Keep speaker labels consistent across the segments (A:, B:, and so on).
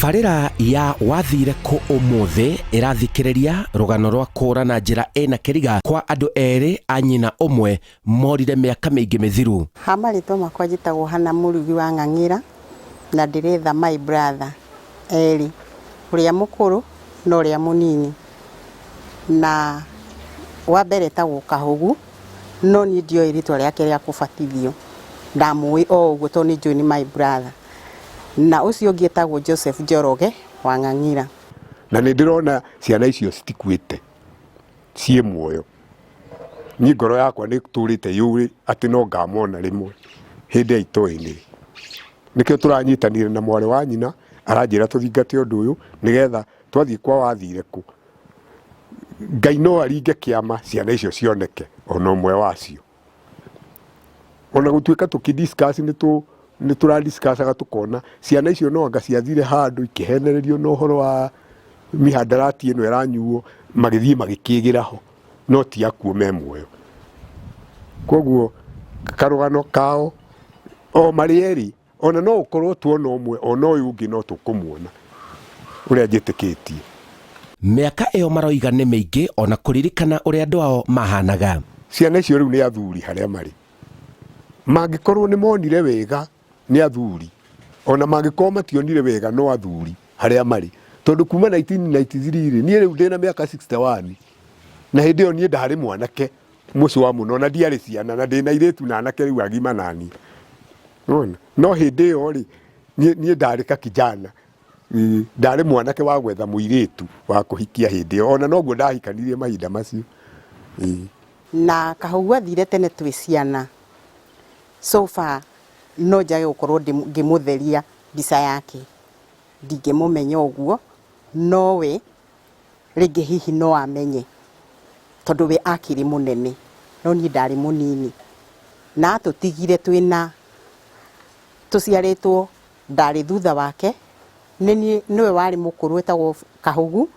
A: Tabarĩra ya wathire kũ ũmũthĩ ĩrathikĩrĩria rũgano rwa kũũra na njĩra ĩna kĩriga kwa andũ erĩ a nyina ũmwe morire mĩaka mĩingĩ mĩthiru.
B: Ha marĩtwa makwa njĩtagwo Hannah Mũrugi wa Ng'ang'ĩra na ndĩretha my brother erĩ, ũrĩa mũkũrũ na ũrĩa mũnini. Na wa mbere etagwo Kahũgu no niĩ ndioĩ rĩtwa rĩake rĩa kũbatithio, ndamũĩ o ũguo tondũ nĩ njũĩ nĩ my brother. Na ũcio ũngĩ etagwo Joseph Njoroge wa Ng'ang'ira.
C: Na nĩ ndĩrona ciana icio citikuĩte, ciĩ muoyo. Niĩ ngoro yakwa nĩ ĩtũrĩte yũĩ atĩ no ngamona rĩmwe hĩndĩ ĩrĩa itoĩ nĩ. Nĩkĩo tũranyitanire na mwarĩ wa nyina aranjĩra tũthingate ũndũ ũyũ nĩgetha twathiĩ kwa wathire kũ, Ngai no aringe kĩama ciana icio cioneke ona ũmwe wacio. Ona gũtuĩka tũkĩ discuss nĩ tũ nĩ tũra discuss aga tũkona ciana icio no anga ciathire handũ ikĩhenererio na ũhoro wa mihadarati ĩno ĩranyuo magĩthiĩ magĩkĩgĩra ho no ti akuũ me muoyo. Koguo karũgano kao o marĩ erĩ Ona no ũkorwo tuona ũmwe ona ũyũ ũngĩ no tũkũmuona ũrĩa njĩtĩkĩtie.
A: Mĩaka ĩyo maroiga nĩ mĩingĩ ona kũririkana ũrĩa andũ ao mahanaga.
C: Ciana icio rĩu nĩ athuri harĩa marĩ. Mangĩkorwo nĩ monire wega nĩ athuri, ona mangĩkorwo mationire wega no athuri harĩa marĩ. Tondũ kuma 1993 rĩ, niĩ rĩu ndĩna mĩaka 61 na hĩndĩ ĩyo niĩ ndarĩ mwanake mũcwa mũno na ndiarĩ ciana na ndĩna airĩtu na anake rĩu agima naniĩ. Nĩwona? No hĩndĩ ĩyo rĩ, niĩ niĩ ndarĩ ka kijana. Ĩĩ, ndarĩ mwanake wa gwetha mũirĩtu wa kũhikia hĩndĩ ĩyo. Ona noguo ndahikanirie mahinda macio. Ĩĩ.
B: Na Kahũgu athire tene twĩ ciana, so far no njage gũkorwo ngĩmũtheria mbica yake, ndingĩmũmenya ũguo, no we rĩngĩ hihi no amenye tondũ we akĩrĩ mũnene no niĩ ndarĩ mũnini. Na atũtigire twĩna, tũciarĩtwo ndarĩ thutha wake, nĩ niĩ nĩwe warĩ mũkũrũ etagwo Kahũgu,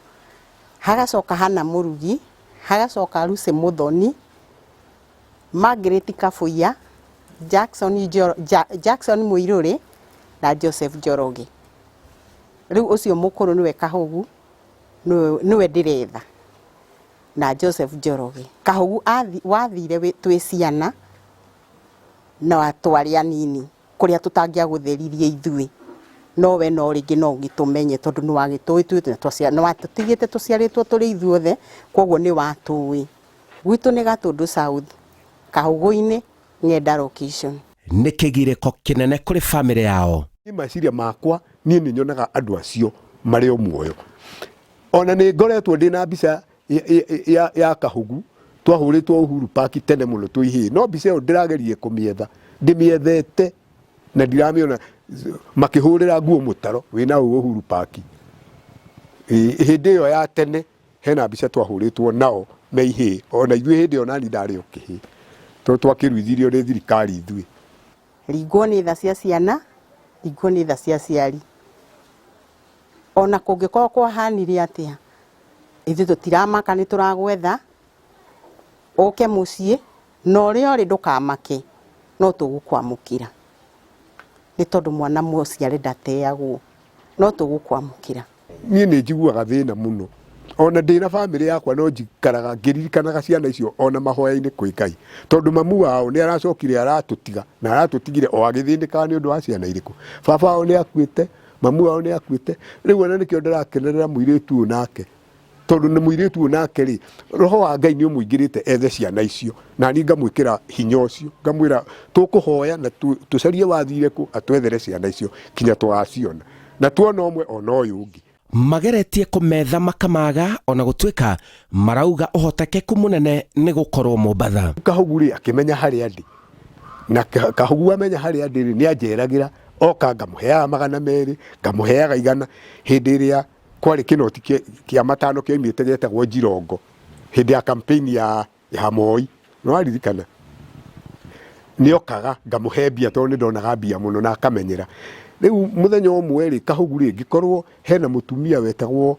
B: hagacoka Hannah Mũrugi, hagacoka Lucy Mũthoni, Margaret Kabuya, Jackson, Jackson Mũirũrĩ na Joseph Njoroge. Rĩu ũcio mũkũrũ nĩwe Kahũgu, nĩwe ndĩretha na Joseph Njoroge. Kahũgu wathire twĩ ciana na twarĩ anini kũrĩa tũtangĩagũtheririe ithuĩ, no we no rĩngĩ no ũgĩtũmenye tondũ nĩ wagĩtũĩ nĩ watũtigĩte tũciarĩtwo tũrĩ ithuothe, koguo nĩ watũĩ. Gwitũ nĩ Gatũndũ South, Kahũgũ-inĩ, Ng'enda location.
A: Nĩ kĩgirĩko kĩnene kũrĩ famĩlĩ yao.
C: Niĩ meciria makwa niĩ nĩ nyonaga andũ acio marĩ o muoyo. Ona nĩ ngoretwo ndĩ na mbica ya Kahugu twahũrĩtwo Uhuru Park tene mũno twĩ ihĩĩ, no mbica ĩyo ndĩrageririe kũmĩetha, ndĩmĩethete na ndiramĩona, makĩhũrĩra nguo mũtaro wĩna Uhuru Park. Hĩndĩ ĩyo ya tene hena mbica twahũrĩtwo nao me ihĩĩ, ona ithuĩ hĩndĩ ĩyo nani ndarĩ o kĩhĩĩ, tondũ twakĩruithirio nĩ thirikari ithuĩ.
B: Ringwo nĩ tha cia ciana, ringwo nĩ tha cia aciari. Ona kũngĩkorwo kwahanire atĩa, ithuĩ tũtiramaka nĩ tũragwetha, ũke mũciĩ, na ũrĩa ũrĩ ndũkamake, no tũgũkwamũkĩra. Nĩ tondũ mwana mũciare ndateagwo, no tũgũkwamũkĩra.
C: Niĩ nĩ njiguaga thĩna mũno ona ndĩ na bamĩrĩ yakwa no njikaraga ngĩririkanaga ciana icio ona mahoya-inĩ kwĩ Ngai tondũ mamu wao nĩ aracokire aratũtiga na aratũtigire o agĩthĩnĩkaga nĩ ũndũ wa ciana irĩkũ. Baba wao nĩ akuĩte, mamu wao nĩ akuĩte, rĩu ona nĩkĩo ndĩrakenerera mũirĩtu ũyũ nake tondũ nĩ mũirĩtu ũyũ nake rĩ, roho wa Ngai nĩ ũmũingĩrĩte ethe ciana icio na niĩ ngamwĩkĩra hinya ũcio ngamwĩra tũkũhoya na tũcarie wathire kũ atwethere ciana icio kinya tũgaciona na tuona ũmwe ona ũyũ ũngĩ.
A: Mageretie kũmetha makamaga ona gũtuĩka marauga ũhotekeku mũnene nĩ gũkorwo Mombatha.
C: Kahugu rĩ akĩmenya harĩa ndĩ na Kahugu amenya harĩa ndĩ rĩ nĩ anjeragĩra oka ngamũheaga 200 ngamũheaga 100 hĩndĩ ĩrĩa kwarĩ kĩnoti kĩa 5 kĩoimĩte gĩetagwo Njirongo hĩndĩ ya campaign ya Moi nĩ waririkana nĩ okaga ngamũhe mbia tondũ nĩ ndonaga mbia mũno na akamenyera. Rĩu mũthenya ũmwe rĩ Kahugu rĩ ngĩkorwo hena mũtumia wetagwo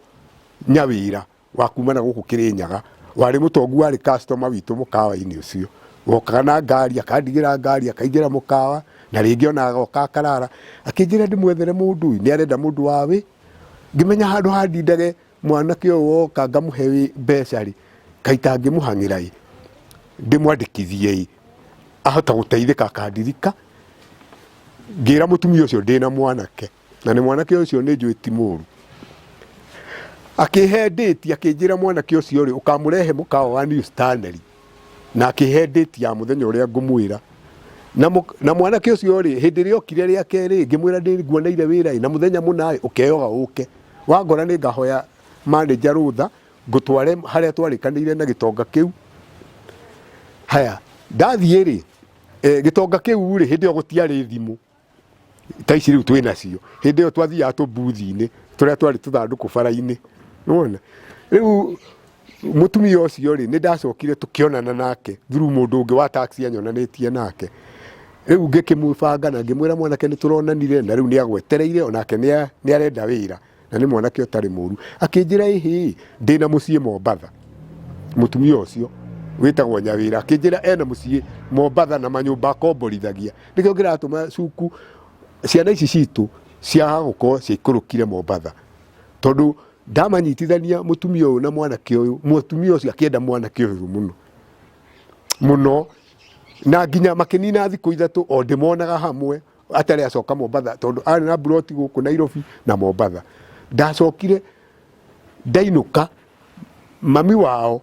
C: Nyawĩra wa kuma na gũkũ Kĩrĩnyaga warĩ mũtongu warĩ customer witũ mũkawa-inĩ ũcio wokaga na ngari akandigĩra ngari akaingĩra mũkawa na rĩngĩ ona agoka akarara akĩnjĩra ndĩmwethere mũndũ nĩ arenda mũndũ wa wĩ Ngĩmenya handũ ha ndindage mwanake ũyũ woka ngamũhe mbeca rĩ, kaĩ itangĩmũhang'ĩra ĩ, ndĩmwandĩkithie ĩ, ahota gũteithĩka akandirika. Ngĩra mũtumia ũcio ndĩna mwanake, na nĩ mwanake ũcio nĩ njũĩ ti mũru. Akĩhe date, akĩnjĩra mwanake ũcio rĩ, ũkamũrehe mũkawa wa New Stanley. Na akĩhe date ya mũthenya ũrĩa ngũmwĩra. Na mwanake ũcio rĩ, hĩndĩ ĩrĩa okire rĩa kerĩ, ngĩmwĩra ndĩ nguoneire wĩra ĩ, na mũthenya mũna ĩ, ũkeyoga ũke. Wangora nĩ ngahoya manager rũtha, ngũtware harĩa twarĩkanĩire na gĩtonga kĩu. Haya, ndathiĩ rĩ, gĩtonga kĩu rĩ, hĩndĩ ĩyo gũtiarĩ thimũ ta ici rĩu twĩ nacio. Hĩndĩ ĩyo twathiaga tũmbuthi-inĩ tũrĩa twarĩ tũthandũkũ bara-inĩ. Nĩwona? Rĩu mũtumia ũcio rĩ, nĩ ndacokire tũkĩonana nake through mũndũ ũngĩ wa taxi anyonanĩtie nake. Rĩu ngĩkĩmũbanga na ngĩmwĩra mwanake nĩ tũronanire na rĩu nĩ agwetereire onake nĩ arenda wĩra na nĩ mwanake ũtarĩ mũru. Akĩnjĩra ĩhĩ, ndĩna mũciĩ Mombatha. Mũtumia ũcio wĩtagwo Nyawĩra akĩnjĩra ena mũciĩ Mombatha na manyũmba akomborithagia. Nĩkĩo kĩratũma cuku ciana ici citũ ciaga gũkorwo ciaikũrũkire Mombatha, tondũ ndamanyitithania mũtumia ũyũ na mwanake ũyũ, mũtumia ũcio akĩenda mwanake ũyũ mũno mũno, na nginya makĩnina thikũ 3 o ndĩmonaga hamwe atarĩ acoka Mombatha, tondũ arĩ na mburoti gũkũ Nairobi na Mombatha. Ndacokire ndainũka, mami wao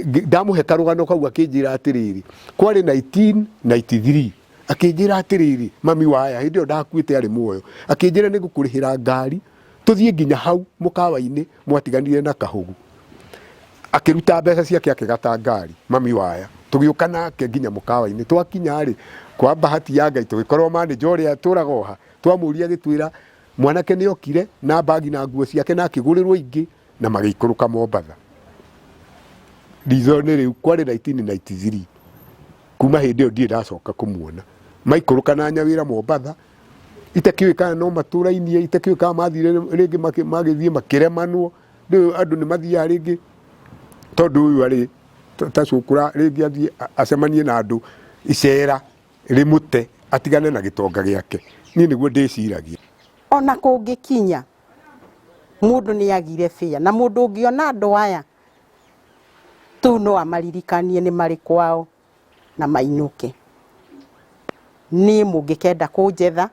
C: ndamũhe karũgano kau akĩnjĩra atĩrĩrĩ, kwarĩ 1993, akĩnjĩra atĩrĩrĩ, mami wa aya hĩndĩ ĩyo ndakuĩte arĩ muoyo, akĩnjĩra nĩ ngũkũrĩhĩra ngari tũthiĩ nginya hau mũkawa-inĩ mwatiganire na Kahugu. Akĩruta mbeca ciake akĩgata ngari mami wa aya, tũgĩũka nake nginya mũkawa-inĩ. Twakinya rĩ, kwa bahati ya Ngai tũgĩkorwo manager ũrĩa atũraga oha, twamũria agĩtwĩra mwanake nĩ okire na bagi na nguo ciake na akĩgũrĩrwo ingĩ na magĩikũrũka Mombatha. Ritho nĩ rĩu kwarĩ 1993, kuma hĩndĩ ĩyo ndirĩ ndacoka kũmuona. Maikũrũka na Nyawĩra Mombatha, itakĩũĩ kana no matũrainie, itakĩũĩ kana mathire rĩngĩ magĩthiĩ makĩremanwo. Rĩu andũ nĩ mathiaga rĩngĩ tondũ ũyũ arĩ ta cũkũra, rĩngĩ athiĩ acemanie na andũ icera rĩmũte atigane na gĩtonga gĩake. Niĩ nĩguo ndĩciragia.
B: Ona kũngĩkinya mũndũ nĩ agire bĩa, na mũndũ ũngĩona andũ aya tu no amaririkanie nĩ marĩ kwao na mainũke. Niĩ mũngĩkenda kũnjetha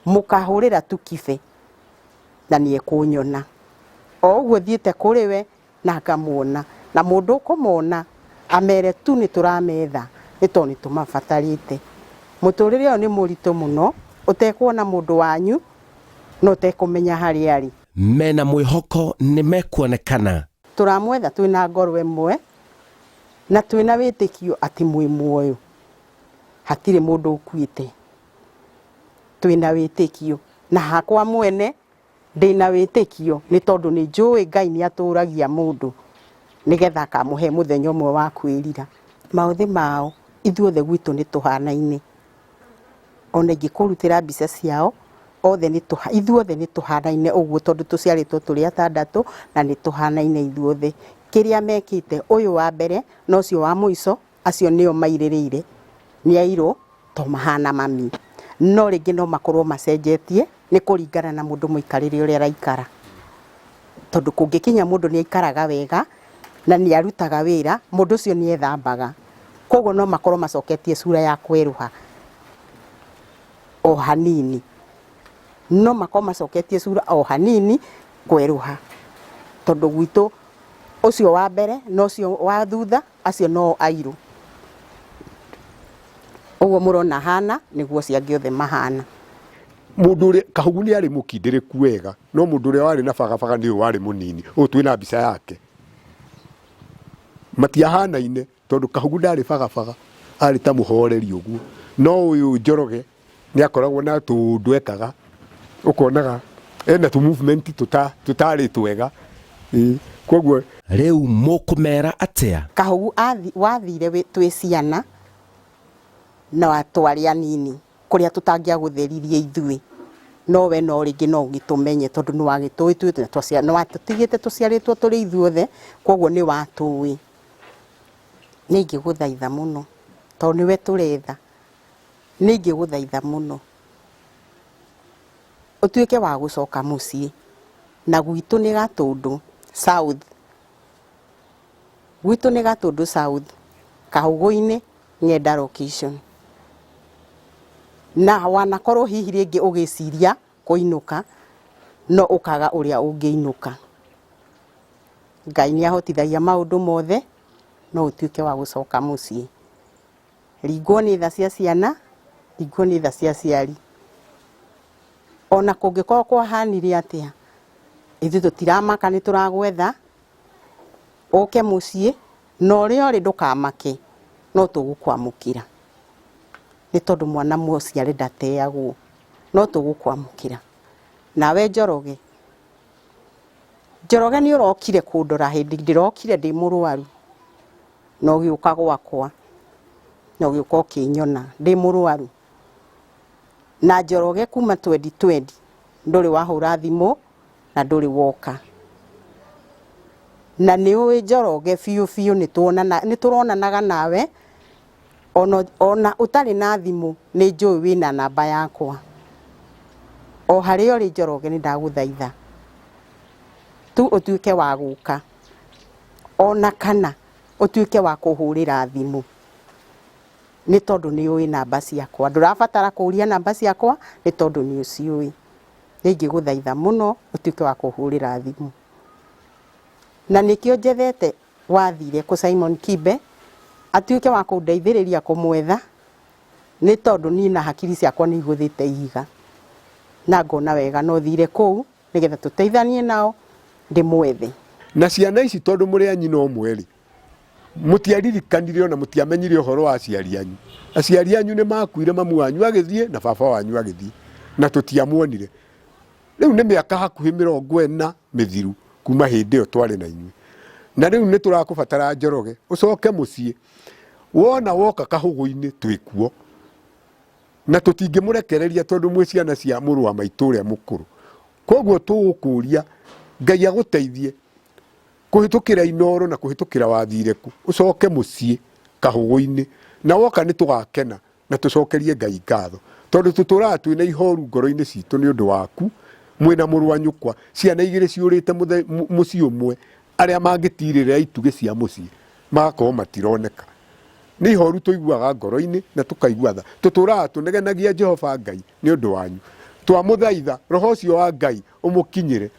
B: mũkahũrĩra tu Kibe na nĩ ekũnyona. O ũguo thiĩte kũrĩ we na ngamuona, na mũndũ ũkũmona amere tu nĩ tũrametha nĩ tondũ nĩ tũmabatarĩte. Mũtũrĩre ũyũ nĩ mũritũ mũno ũtekuona mũndũ wanyu na ũtekũmenya harĩa arĩ.
A: Mena mwĩhoko nĩ mekuonekana.
B: Tũramwetha twĩna ngoro ĩmwe na twĩna wĩtĩkio atĩ mwĩ muoyo, hatirĩ mũndũ ũkuĩte. Twĩna wĩtĩkio, na hakwa mwene ndĩna wĩtĩkio nĩ tondũ nĩ njũĩ Ngai nĩ atũragia mũndũ nĩgetha akamũhe mũthenya ũmwe wa kwĩrira. Maũthĩ mao ithuothe gwitũ nĩ tũhanaine, ona ingĩkũrutĩra mbica ciao othe nĩ tũha, ithuothe nĩ tũhanaine ũguo tondũ tũciarĩtwo tũrĩ atandatũ na nĩ tũhanaine ithuothe. Kĩrĩa mekĩte ũyũ wa mbere na ũcio wa mũico, acio nĩo mairĩrĩire nĩ airũ to mahana mami. No rĩngĩ no makorwo macenjetie nĩ kũringana na mũndũ mũikarĩre ũrĩa araikara. Tondũ kũngĩkinya mũndũ nĩ aikaraga wega na nĩ arutaga wĩra, mũndũ ũcio nĩ ethambaga. Koguo no makorwo macoketie cura ya kwerũha o hanini. No makorwo macoketie cura o hanini kwerũha. Tondũ gwitũ ũcio wa mbere na ũcio wa thutha acio no airũ. Ũguo mũrona ahana nĩguo acio angĩ othe mahana.
C: Mũndũ ũrĩa Kahugu nĩ arĩ mũkindĩrĩku wega, no mũndũ ũrĩa warĩ na bagabaga nĩ ũyũ warĩ mũnini, ũyũ twĩna mbica yake. Matiahanaine tondũ Kahugu ndarĩ bagabaga, arĩ ta mũhoreri ũguo. No ũyũ Njoroge nĩ akoragwo na tũũndũ ekaga, ũkonaga ena tũ movement tũtarĩ twega. Koguo
A: Rĩu mũkũmera atĩa?
B: Kahugu wathire twĩ ciana na twarĩ anini kũrĩa tũtangĩagũtheririe ithuĩ, no we no rĩngĩ no ũgĩtũmenye tondũ nĩ wagĩtũĩ twĩ na nĩ watũtigĩte tũciarĩtwo tũrĩ ithuothe, koguo nĩ watũĩ. Nĩ ingĩgũthaitha mũno tondũ nĩwe tũretha, nĩ ingĩgũthaitha mũno. Ũtuĩke wa gũcoka mũciĩ, na gwitũ nĩ Gatũndũ South, gwitũ nĩ Gatũndũ South, Kahũgũ-inĩ, Ng'enda location. Na wanakorwo hihi rĩngĩ ũgĩciria kũinũka, no ũkaga ũrĩa ũngĩinũka. Ngai nĩ ahotithagia maũndũ mothe, no ũtuĩke wa gũcoka mũciĩ. Ringwo nĩ tha cia ciana, ringwo nĩ tha cia aciari. Ona kũngĩkorwo kwahanire atĩa, ithuĩ tũtiramaka nĩ tũragwetha, ũke mũciĩ, na ũrĩa ũrĩ ndũkamake, no tũgũkwamũkĩra. Nĩ tondũ mwana mũciare ndateagwo, no tũgũkwamũkĩra. Nawe Njoroge, Njoroge nĩ ũrokire kũndora hĩndĩ ndĩrokire ndĩ mũrwaru. Na ũgĩũka gwakwa na ũgĩũka ũkĩnyona ndĩ mũrwaru. Na Njoroge kuma 2020 ndũrĩ wahũra thimũ na ndũrĩ woka. Na nĩ ũĩ Njoroge biũ biũ nĩ tũronanaga nawe ona ũtarĩ na thimũ nĩ njũĩ wĩna namba yakwa. O harĩa ũrĩ Njoroge nĩ ndagũthaitha tu ũtuĩke wa gũka. Ona kana ũtuĩke wa kũhũrĩra thimũ nĩ tondũ nĩ ũĩ namba ciakwa. Ndũrabatara kũria namba ciakwa nĩ tondũ nĩ ũciũĩ. Nĩ ingĩgũthaitha mũno ũtuĩke wa kũhũrĩra thimũ. Na nĩkĩo njethete wathire kũ Simon Kibe atuĩke wa kũndeithĩrĩria kũmwetha nĩ tondũ niĩ na hakiri ciakwa nĩ igũthĩte ihiga. Na ngona wega no thire kũu nĩgetha tũteithanie nao ndĩmwethe.
C: Na ciana ici tondũ mũrĩ a nyina ũmwe-rĩ, mũtiaririkanire ona mũtiamenyire ũhoro wa aciari anyu. Aciari anyu nĩ makuire, mamu wanyu agĩthiĩ na baba wanyu agĩthiĩ, na tũtiamuonire. Rĩu nĩ mĩaka hakuhĩ 40 mĩthiru kuma hĩndĩ ĩyo twarĩ na inyuĩ. Na rĩu nĩ tũrakũbatara Njoroge, ũcoke mũciĩ. Wona woka Kahũgũ-inĩ twĩ kuo. Na tũtingĩmũrekereria tondũ mwĩ ciana cia mũrũ wa maitũ ũrĩa mũkũrũ. Kwoguo tũgũkũria Ngai agũteithie kũhĩtũkĩra Inooro na kũhĩtũkĩra wathire kũ, ũcoke mũciĩ Kahũgũ-inĩ. Na woka nĩ tũgakena na tũcokerie Ngai ngatho tondũ tũtũraga twĩna ihoru ngoro-inĩ citũ nĩ ũndũ waku mwĩna mũrũ wa nyũkwa, ciana igĩrĩ ciũrĩte mũciĩ ũmwe, arĩa mangĩtirĩrĩra itugĩ cia mũciĩ magakorwo matironeka. Nĩ ihoru tũiguaga ngoro-inĩ na tũkaigua tha. Tũtũũraga tũnegenagia Jehova Ngai nĩ ũndũ wanyu. Twamũthaitha roho ũcio wa Ngai ũmũkinyĩre.